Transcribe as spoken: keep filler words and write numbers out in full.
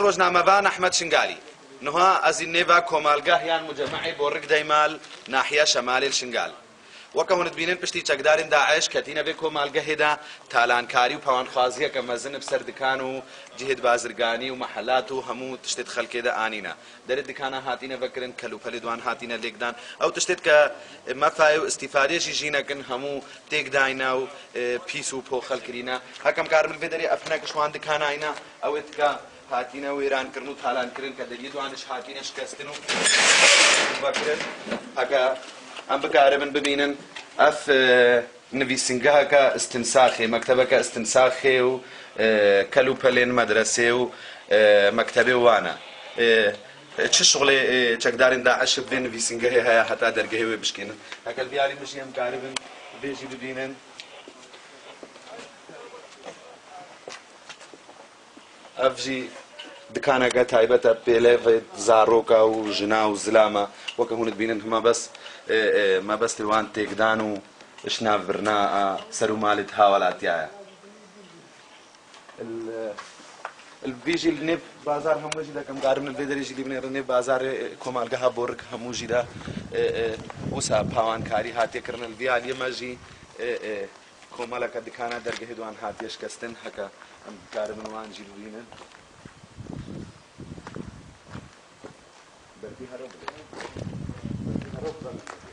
Rojnamevan Ehmed Şingalî. Niha ez ê nêva komalgeh yan mucemme'ê Borik Deymal, nahiya Şemalê li Şingal. Weke hûn dibînin, piştî çekdarên DAIŞ ketîne vê komalgehê de, talankarî û pawanxwaziyeke mezin bi ser dikan û cihêd bazirganî û mehelat û hemû tiştê di xelkê de anîne. Derê dikana hatîne vekirin, kelûpelê di wan hatîne lêkdan. Ew tiştê ke mefa ye û îstîfadê jî jî nekin, hemû têk dayne û, e, pîs û poxel kirîne. Heke em karibin vê derê, ev hinek ji wan dikan ayne, ew ê tika hatîne wêrankirin û talankirin ke deriyê di wan jî hatîne şikestin û vekirin. Heke em bikaribin bibînin, ev, e, nivîsingeheke istinsaxê, mektebeke istinsaxê û, e, kelûpelên medresê û, e, mektebê wan e. E, çi şixulê, e, çekdarên DAIŞ bi vê nivîsingehê heye heta dergehê wê bişkênin? Heke li vî alî min jî em karibin vê jî bibînin. Ev jî dikaneke taybet e, pêlevê zaroka û jina û zilama. Weke hûn dibînin, hema bes, e, e, mebestê wan têkdan û şinavbirina a ser û malê di hawelatiya ye. Li, li vî jî li nêv bazar hemû jî de, kem karim li vê derê jî lî binêrin, nêv bazarê, e, komalgeha Borik hemû jî de, e, e, wisa pawankarî hatiye kirin. Li vî aliyê me jî, e, e, komeleke dikana dergehê di wan hatiye şikestin, heke em dikaribin wan jî bibînin. Berfî here bide. Berfî here bide.